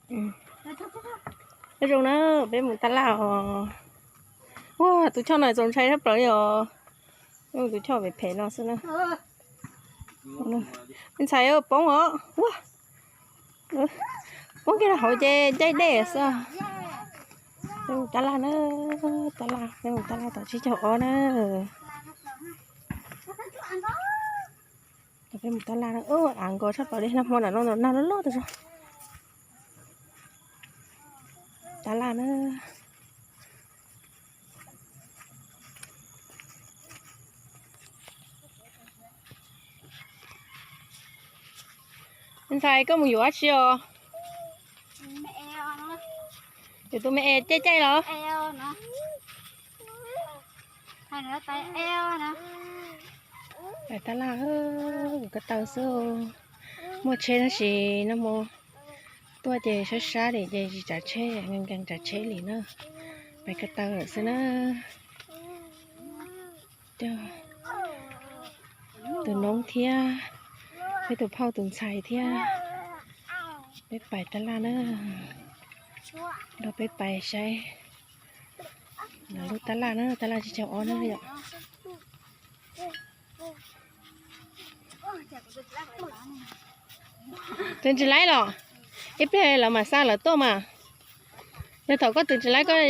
Nyob zoo na, peb mus tab laj os. Ua tus choj no txaus ntshai sab plaws li os. Tus choj phem phem no xwb na. Me ntxhais poob os. Poob kiag rau hauv ces ncaij dej xwb. Peb mus tab laj na, tab laj, peb mus tab laj tom tsib caug ob na. Peb mus tab laj na, av nkos sab plaws li, nag hmo nag no nag loj loj tas zog. Tab laj na. Ntxhais, koj mus yuav dab tsi os? Yuav tus me es caij caij los? Pais tab laj, mus ko taw xwb. Muaj tsheb tab sis nag hmo tuaj ces sab sab li ces tsis tsav tsheb, nkees nkees tsav tsheb li na. Pais ko taw lawm xwb na. Coj tus noob thiab peb tus phauj tus ntxhais thiab. Peb pais tab laj na, nrog peb pais saib lawv lub tab laj na, tab laj tsib caug ob na yom. Tus ntsis laib los, ib pliag lawv mam xa lawv tuaj mas. Yog thaum koj tus ntsis laib koj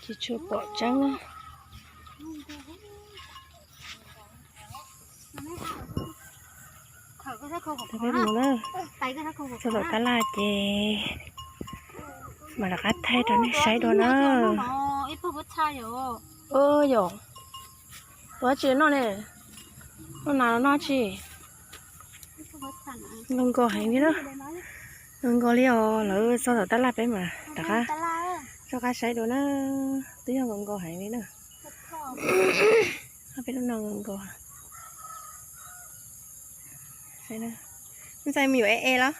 Tsis tshua pom tseeb. Peb mus na, txog tom tab laj ces mam rov qab thaij rau nej saib dua na. Yog, ua dab tsi noj ne? Noj nas los noj tsi? Zoo nkauj heev li na. Zoo nkauj li os, lawv txog tom tab laj peb mas rov qab, rov qab saib dua na. Twb yog zoo nkauj heev li na. Peb lub no zoo nkauj. Ntxhais mus yuav es es los?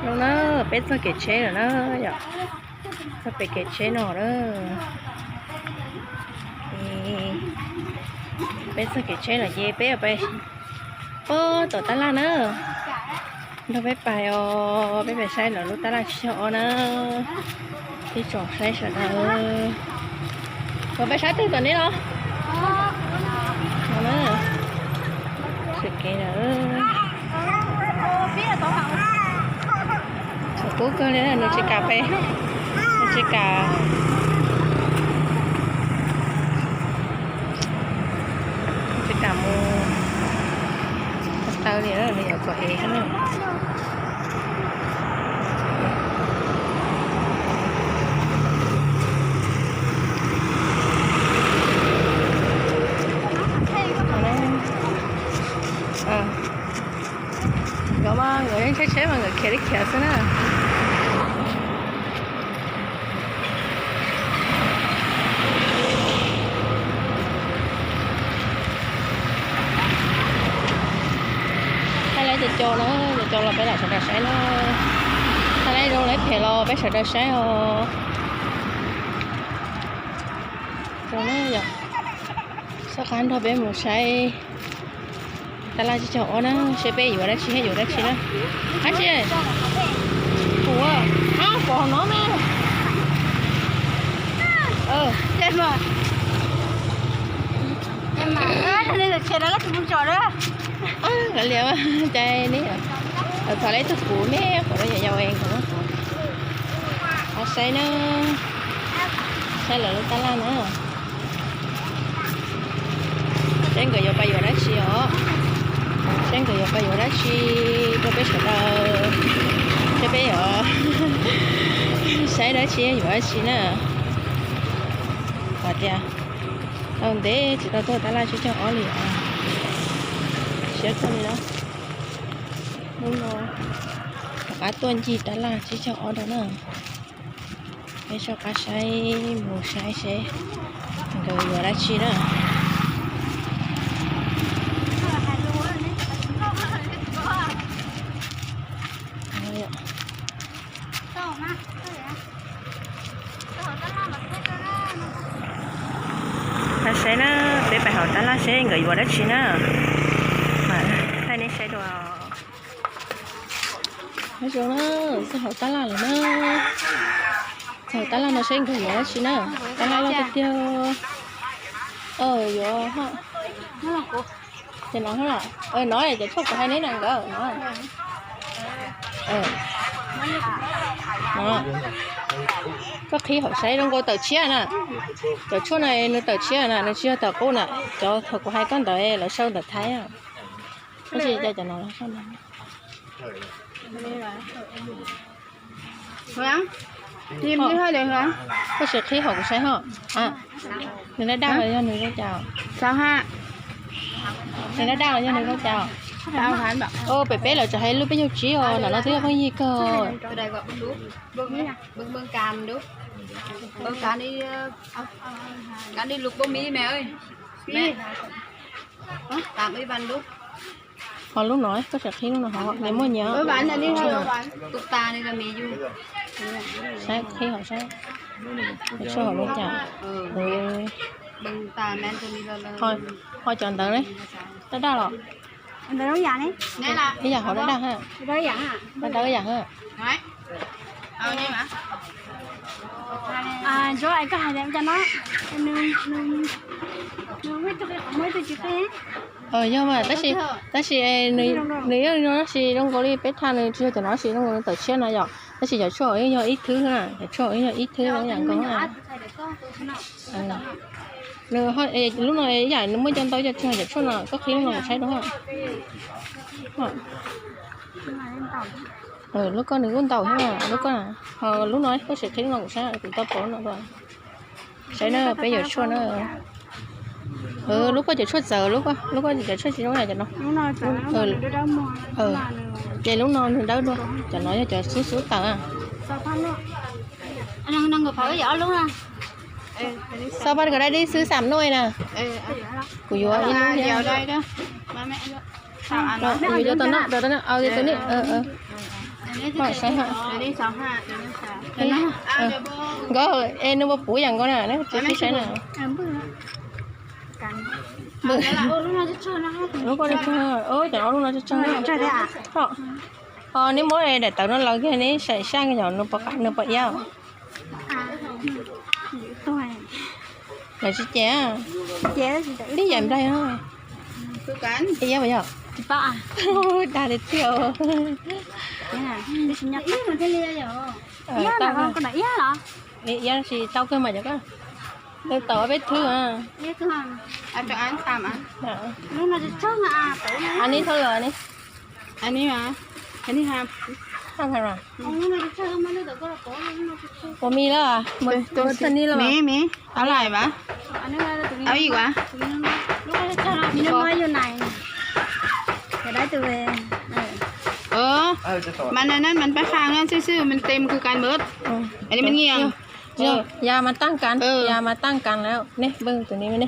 Zoo na, peb txog kev tsheb lawm na yom. Txog pem kev tsheb no na. Peb txog kev tsheb lawm ces peb pais puag tom tab laj na. Nrog peb pais os, peb pais saib lawv lub tab laj tsib caug ob na. Peb tsom saib sawv daws. Puas peb sab twg tom neb los? Txog kev lawm. Txog kub kawg li, nws tsis kam pem, nws tsis kam, nws tsis kam mus ko taw li, nws yuav kom es na. Nkawd mas nkawd yeej tsheb tsheb mas nkawd khiav li khiav xwb na. Thaij lawv cov cos na, cov cos los peb lam sawv daws saib na. Thaij lawv zoo lawv phem los peb sawv daws saib os. Zoo na yom. Soj qab nrog peb mus saib tab laj tsib caug ob na, seb peb yuav dab tsi thiab yuav dab tsi na. Dab tsi? Kuv, ab, pom no me. Kav liam, cai ne, thov lawv tug kuv me, kuv lawv yau yau es kuv, kuv saib na, saib lawv lub tab laj na. Seb nkawd yuav pais yuav dab tsi os. Seb nkawd yuav pais yuav dab tsi rau peb sawv daws. Seb peb yuav saib dab tsi yuav dab tsi na. Hais tias tau ntev tsis tau tuaj tab laj tsib caug ob li os. Siab kawg li na. Hnub no rov qab tuaj ncig tab laj tsib caug ob rau na. Peb soj qab saib mus saib seb nkawd yuav dab tsi na. Na, peb pais hauv tab laj seb nkawd yuav dab tsi na. Thaij nej saib dua. Nyob zoo na, txog hauv tab laj lawm na. Txog hauv tab laj no seb nkawd yuav dab tsi na. Tab laj loj tiag tiag. Yuav, ces no, no cov tshuaj kuv hais neb na nkawd no. Koj qhib hauv saib, zoo nkaus tawm tshiab na. Cov tshuaj no nws tawm tshiab na, nws tsis yog tawm qub na. Cov thaum kuv hais koj ntawd lawv sau ntawm Thaib. Tab sis cov no koj sim qhib hauv kuv saib ho. Nws daj daj los yog nws zoo cas? Nws daj daj los yog nws zoo cas? Pem peb lawv tseem hais lub peb caug tsib os, ntawm no twb yog pheej yig kawg. Ho lub no, koj sim qhib lub no hov, nws muaj nyias. Saib, qhib hauv saib. Tshuaj hauv lub cas. Ho cov ntawd ne, daj daj los? Ib yam hov daj daj ha. Daj daj ib yam ha. Yog mas, tab sis, tab sis nws yeej no tab sis zoo nkaus li peb thaij nws tsis yog cov no tab sis zoo nkaus nws tawm tshiab na yom. Tab sis cov tshuaj yeej yog ib thwb na, cov tshuaj yeej yog ib thwb zoo yam nkaus na. Nws, lub no ib yam nws muaj cov ntau cov tshuaj, cov tshuaj no koj qhib lub no kuv saib dua. Lub koj nws kuj ntau thiab, lub koj, ho lub no koj sim qhib lub no kuv saib, kuv tau pom lub no dua. Saib na, peb yuav tshuaj na. Lub koj cov tshuaj txawv, lub koj cov tshuaj tsis zoo yam cov no. Ces lub no nws dawb dua, cov no yog cov xub xub tawm. Xob pab kom dai dib xwb xam nuj na. Kuv yuav ib lub thiab. Yuav tau no, tus no, tus no, saib ha. Nkawd, es nws puas puv yam nkaus na, neb tsis saib na. Lub koj, cov no lub no tsawg tsawg. Ho neb muab daim tawv no los kiag neb saib saib yog nws puas, nws puas iab. Lawv tsis cem, tib yam nplaig no. Iab puas yog? Dag tiag tiag. Iab tsis tau kawg mas cov ko. Tau ob peb thwb. Anib thawj los ni. Ua mi lawm, ua thawj ni lawm. Au lais vas, au ib vas. Mas nai nab mas pab khang xwb xwb, mas tes mus kwv kas npawd. Yog mas taj kas, yog mas taj kas lawm nej, npawg tus ni ne.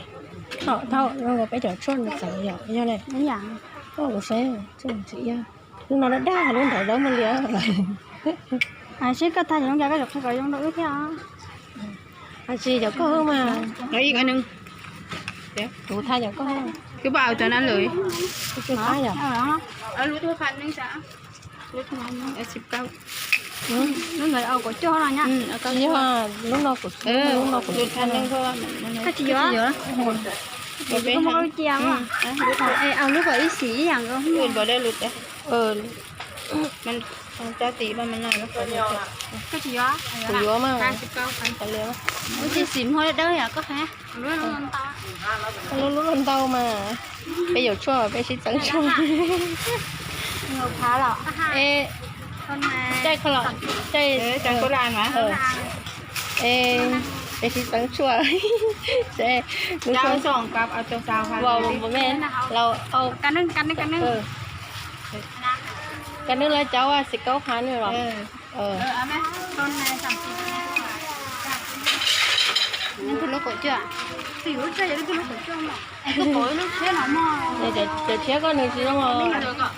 Thaum zoo nkaus peb cov tshuaj ntawd txawv yom, yog ne. Kuv saib tshuaj tsis iab. Lub no daj daj, lub ntawd dawb muag li. Seb koj thaij zoo cas koj yuav qhia kom zoo rau wb thiab. Tsis cov koj mas. Kuv thaij cov koj. Twb pab au cov na lawm. Lub no kuv, lub no kuv, lub no kuv thaij. Koj tsis yuav? Koj muaj qau cia mas. Au lub kom ib xim ib yam nkaus. Koj tsis yuav? Kuv yuav mas. Lub xim muag dawb yom koj qhia. Lub no ntau mas. Peb yuav tshuaj peb sib txeeb tshuaj. Peb sib txeeb tshuaj. Kas neeg lawv cov xim kaub qhav nws los. Cov tshiab koj nws tsis zoo os.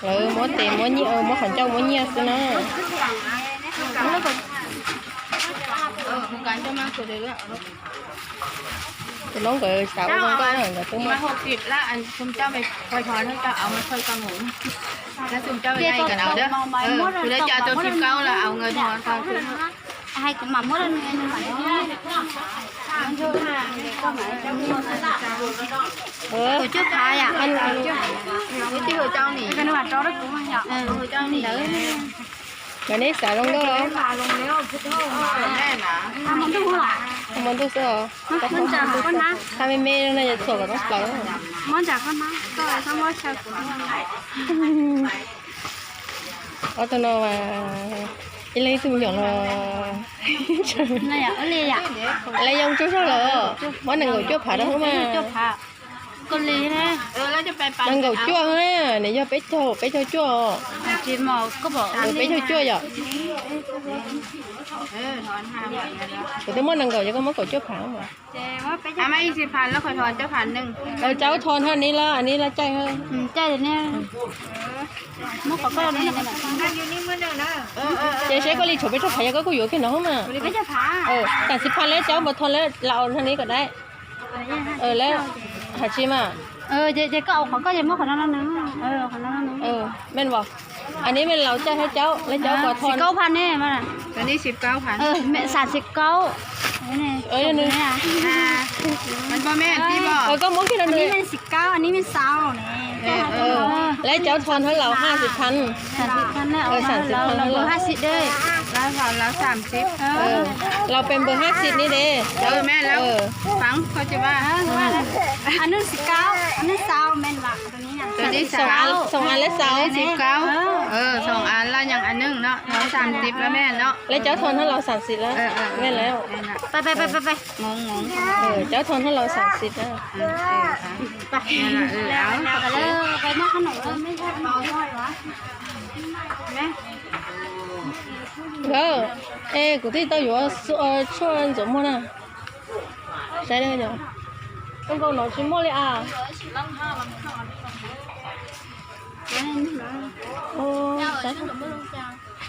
Lawv muab tes muab nyiaj, muab qhov ncauj muab nyiaj xwb na. Tus no nkawd xav ua zoo nkauj na, nkawd twb muaj. Kuv mam muab. Kuv cuaj phav yom. Nkawd neb xav zoo nkauj los? Hmo ntuj xwb os. Qab me me no yog txhuam kom toob plaws. Ob tug no mas ib leeg ib tug me nyuam no. Lawv yoo tsaug zog lawm. Muab nees nkaum cuaj phav rau hub mas. Nees nkaum cuaj na, nws yog peb caug, peb caug cuaj os. Peb caug cuaj yom. Kuv twb muab nees nkaum, yog koj muab kaum cuaj phav mas. Caub thon hab, neb laj, neb laj caij. Ces seb koj li tshuav peb rau phav, yog koj kuj yuav kiag no hub mas. Tam sim phav lawv caub npau thon lawv laus nrog neb kom dai. Lawv hais tsis mas. Mej as, neb mej laus caij hab caub, lawv caub npau thon. Koj muab kiag rau nws. Lawv caub thon hab laus hab xis than. Laus pes npawg hab xis ni de. Xoom av lawv xaus. Xoom av laj nyaas a neej no, laus xam xis lawm mej no. Lawv caub thon hab laus xam xis lawm mej lawm. Caub thon hab laus xam xis lawm. Es kuv twb tau yuav tshuaj ntxuav muag na. Saib, zoo nkaus no tsis muaj li as.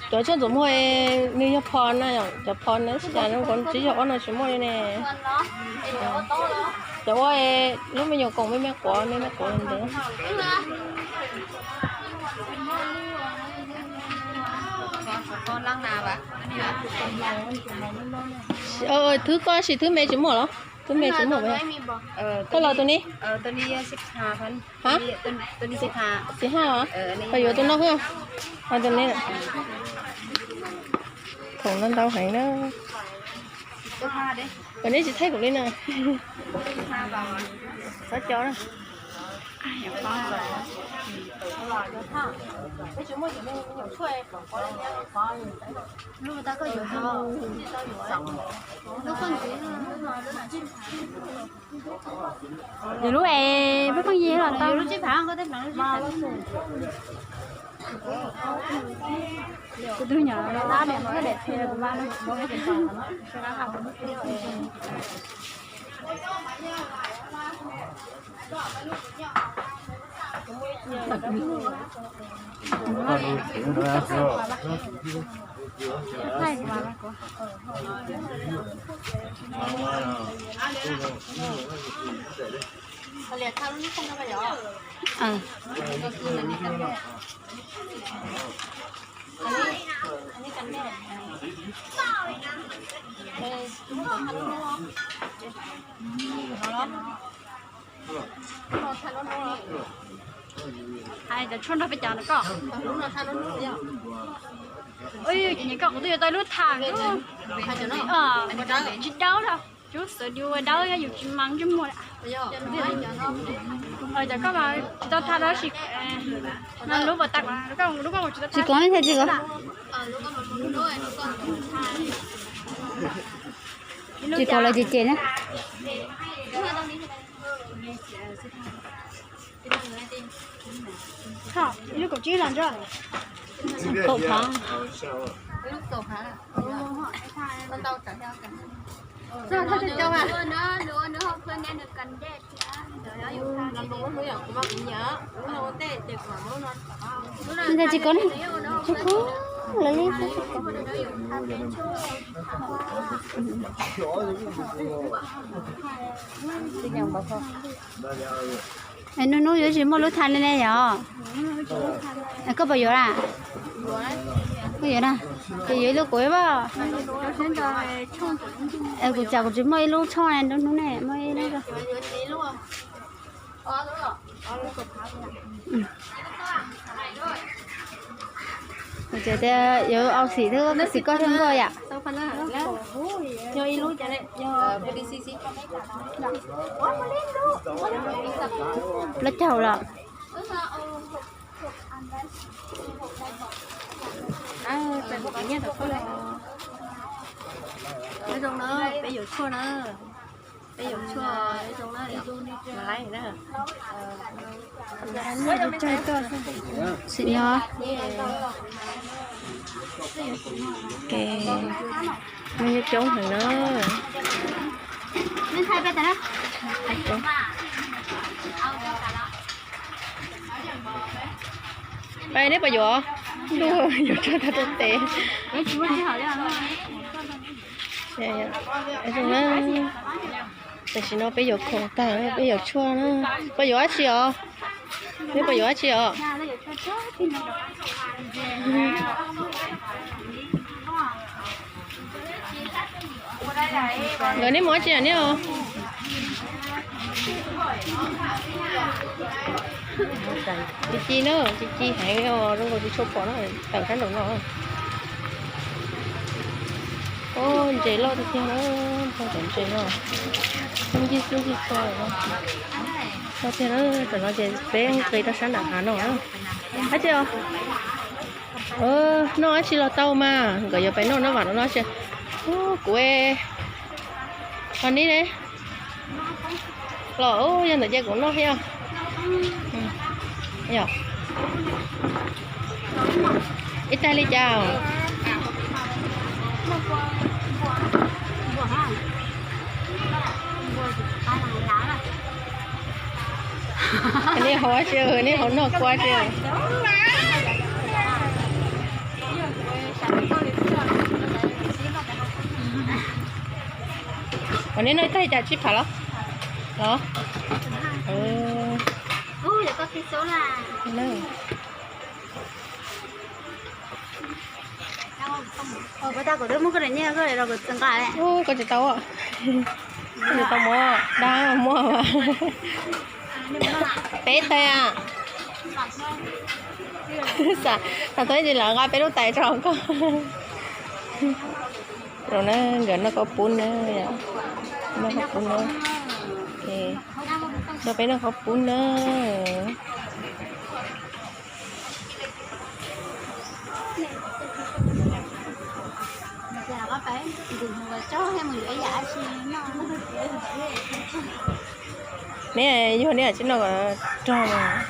Cov tshuaj ntxuav muag nws yog phos na, cov phos na, cas zoo nkaus tsis yog ob no tsis muaj li ne. Cov ua lub me nyuam koom me me quav me me quav ntawd. Thwb koj sis thwb me tsis muaj los? Thwb me tsis muaj. Koj los tus ni? Hab? Xis hab os. Koj yuav tus no hwb. Tus ni. Khoom no ntau heev na. Koj neb tsis thaij kuv li na. Txhob co na. Yus lub es peb pheej yig los tau. Kuv tus nyuam dab niam thiab daim phem kuv mas. Hais cov tshuaj nrog peb cov no koj. Ces koj kuv twb yuav tau ib lub tham. Tsis dawb os, cub xwb yus dawb yus tsis mas ntsej muag. Cov koj mas tsis tau tham dab tsi. Lub pas tas, lub koj tsis tau tham. Tsis kom los ces ces na. Ib lub kaum tsib los ntag. Kaum phav. Ntawd tsis kov ne, tsis kov, lawv yeej tsis kov. Hnub hnub yuav tsis muaj lub thaj li ne yom? Koj puas yuav na? Koj yuav na? Ces yuav ib lub kuv ib vaj. Kuv tsam kuv tsis muaj ib lub tshooj ne, hnub hnub ne muaj ib lub. Ces tias yuav au xim thiab, xim koj thiab nkoj yam. Plaub caug los. Zoo na, peb yuav tshuaj na. Peb yuav tshuaj zoo na, laiv na. Xim no. Muaj coob heev na. Pab neb puas yuav? Ntuj, yuav tshuaj tag rau tes. Zoo na. Tam sim no peb yuav khoom tag, peb yuav tshuaj na. Puas yuav dab tsi os? Neb puas yuav dab tsi os? Nkawd neb mus dab tsi neb os? Ci ci na, ci ci heev, zoo nkaus tsis tshua pom na, tawm sab nraum no. Ntses loj tiag tiag na, cov ntses no, xub ncig xub ncig txog lawm no. Loj tiag na, tam no ces peb nqis rau sab nram hav no na. Dab tsi os? Noj dab tsi los tau mas, nkawd yuav pais noj noj vam no no si. Kuv, los neb ne? Los yog ntawm ces kuv noj thiab. Ib tag li cas? Nej hov tsi, nej hov noj kua tsi. Ua, neb noj ib tag li cas, tsib phav los? Los? Ua, koj tsis tau, koj tsis tau muab, dab muab. Peb tais a. Xam tau ib ntsis lawv nqa peb lub tais tso koj. Zoo na, nkawd noj khaub poob na, noj khaub poob na. Nrog peb noj khaub poob na. Neb yog neb tsis noj rog mas.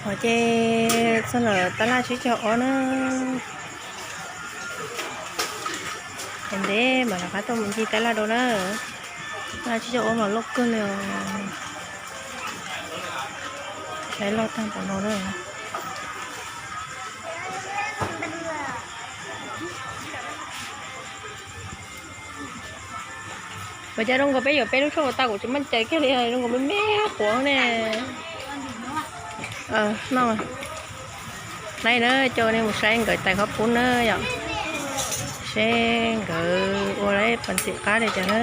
Hov ces txog lawm tab laj tsib caug ob na. Ntev ntev mas rov qab tuaj mus ncig tab laj dua na. Tab laj tsib caug ob mas loj kawg li os. Saib loj tag npaum no na. Ua cas zoo nkaus peb yuav peb lub tshuaj tau kuv tsis meej cai kiag li, zoo nkaus me me quav ne. Noj, hlais na, coj nej mus saib nkawd tais khaub poob na yom. Seb nkawd ua lawv pom ntxim qab li cas na.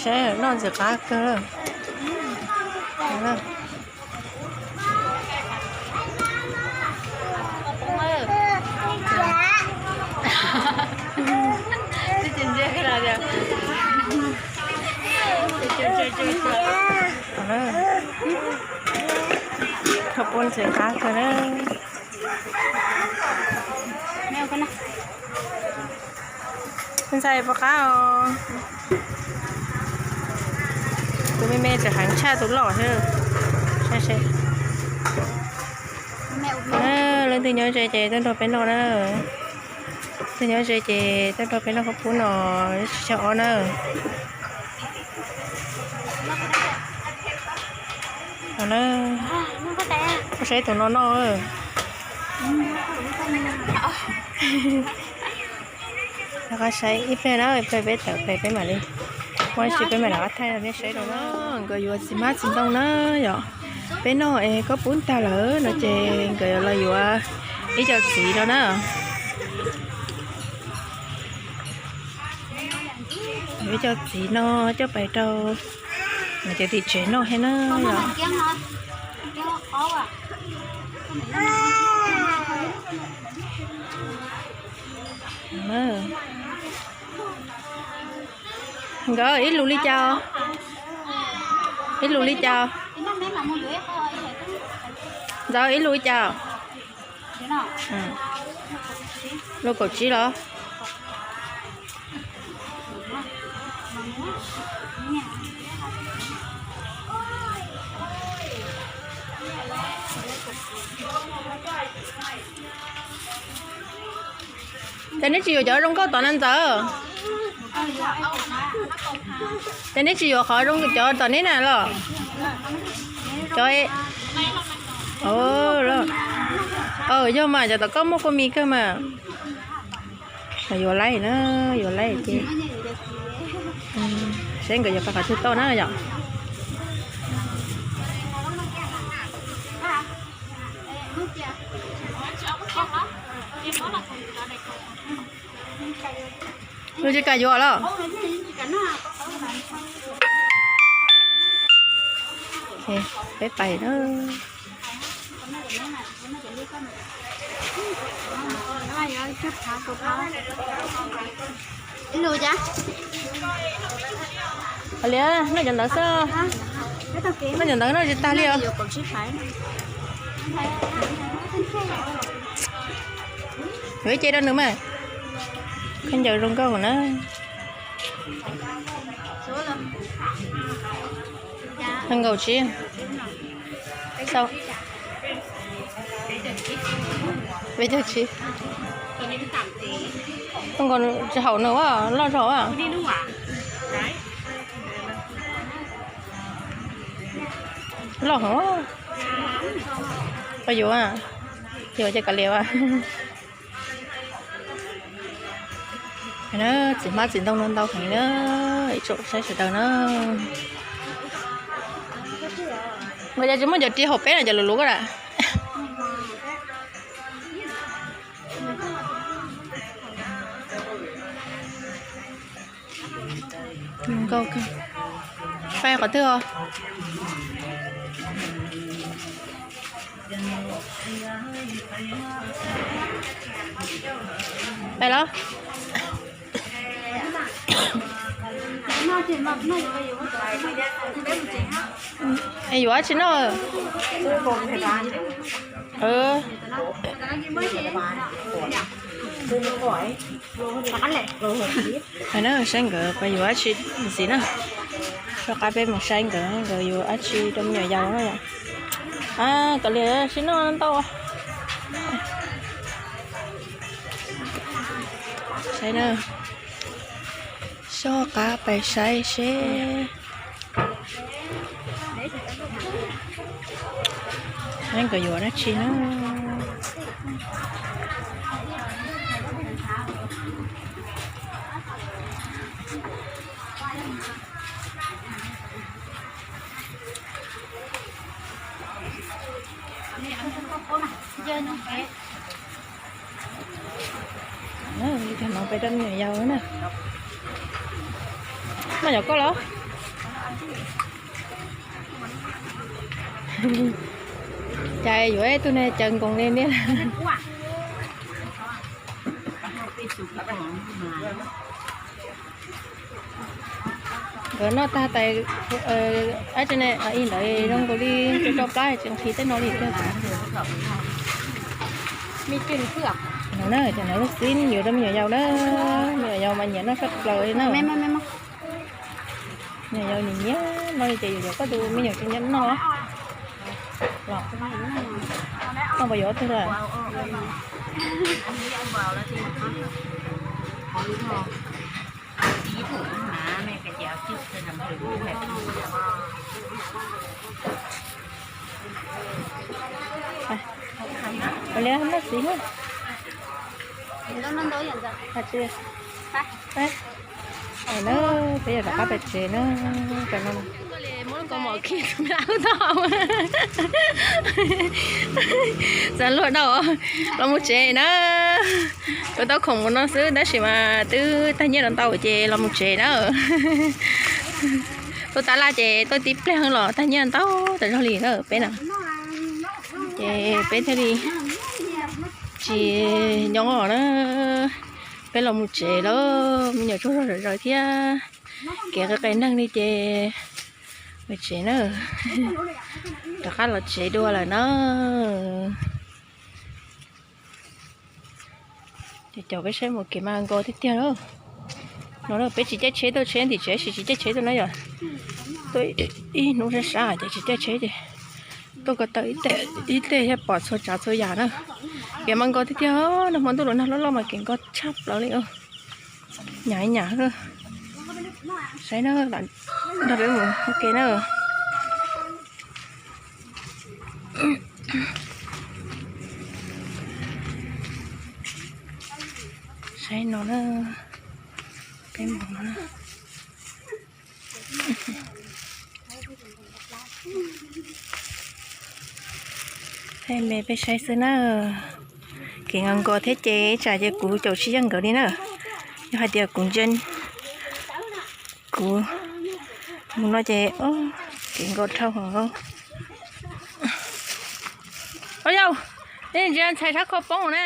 Saib noj ntxim qab kawg. Khaub poob ntxim qab kawg na. Ntxhais puas qab os? Tus me me tseem heev tshaj tus loj xwb. Leej twg nyob ze ces tuaj nrog peb noj na. Twg nyob ze ces tuaj nrog peb noj khaub poob no, tsis tsawg ob na. Koj saib tus no noj. Rov qab saib ib pliag na, ib pliag peb tawm pem peb mam li, muaj ib si peb mam rov qab thaij rau nej saib dua na. Nkawd yuav txiv hmab txiv ntoo na yom. Peb noj es khaub poob tag lawm no ces nkawd yuav los yuav ib co txiv no na. Yuav ib co txiv no coj pais rau cov tim tsev noj thiab na yom. Nkawd ib lus li cas? Ib lus li cas? Ntxawm, ib lus li cas? Lus kaum tsib los? Ces neb tsis yuav cov zoo nkauj tom na Ntxawm? Ces neb tsis yuav qhov zoo cov tom neb na los? Cov, yog mas cov tom koj muaj kua mis kawg mas. Yuav laib na, yuav laib ces saib nkawd yuav pais qhov twg tau na yom. Nws tsis kam yuav los? Peb pais na. Ua li, noj cov ntawd xwb. Noj cov ntawd noj tsis tag li os. Yuav ib ce rau nws mas. Khaub ncaws zoo nkauj na. Khaub ncaws tsib. Peb caug tsib. Khaub ncaws tsis haum nws a, loj zog a. Loj heev. Koj yuav, yuav ces kav liam. Txiv hmab txiv ntoo no ntau heev na, ib tsoom saib sawv daws na. Nkawd cas tsis muaj cov ris hauv peb na, cov luv luv koj na. Nkauj kawg. Pais qhov twg os? Pais los? Es yuav dab tsi noj? Saib nkawd pais yuav dab tsi ntxiv na. Rov qab peb mus saib nkawd, nkawd yuav dab tsi rau me nyuam yaus na yom. Kav liam, sib noj ntau. Saib na, soj qab pais saib seb nkawd yuav dab tsi na. Tag no peb rau me nyuam yaus na. Noj cov koj los? Cas yuav ib tug ne caws nkoos li niaj. Noj tag tais ab tse ne ib ntawd zoo nkaus li rau plab tsis nqhis tej no li tiag. No na, cov no lub xib yuav rau me nyuam yaus na, me nyuam yaus mas nyiam noj sab plaws li na. Me nyuam yaus nyiam nyiam noj li ces yuav yuav koj tus me nyuam tsis nyiam noj los. Koj puas yuav ob tug lawm? Ua li noj xis na. Peb yog rov qab pem tsev na, muab lub kaus mom khi tus me ab tau. Txav luag dhau, los mus tsev na. Kuv tau khoom mus no xwb tab sis mas twb tag nyiaj los ntau ces los mus tsev na. Tuaj tab laj ces tuaj tib pliag los tag nyiaj ntau tas zog li na peb na. Ces peb thiaj li tsis nyob na, peb los mus tsev lawm, me nyuam tsaug zog zom zaws thiab kev qe qe neeg li ces mus tsev na. Rov qab los tsev dua lawm na. Ces caum peb saib mus kev mas nkaus tiag tiag lawm. No peb tsis caij tsheb tuaj, tsheb ntim tsev sis tsis caij tsheb tuaj na yom. Tuaj ib hnub sab sab ces tsis caij tsheb ces tuaj ko taw ib teg thiaj pom txhua tsav txhua yam na. Kev mas nkaus tiag tiag, nag hmo ntuj los nag loj loj mas kev nkoj tshaj plaws li. Nyam nyam, saib na, nrog peb mus ua ke na. Saib no na, peb mus no. Peb saib xwb na. Kev nkaus nkaus thiab ces tsam ces kuv caum tsis yeej nkawd li na. Yog hais tias kuv ntse, kuv mus no ces kev nkaus dhau hov. Au yau, ntsia ntxhais sab khau poob na.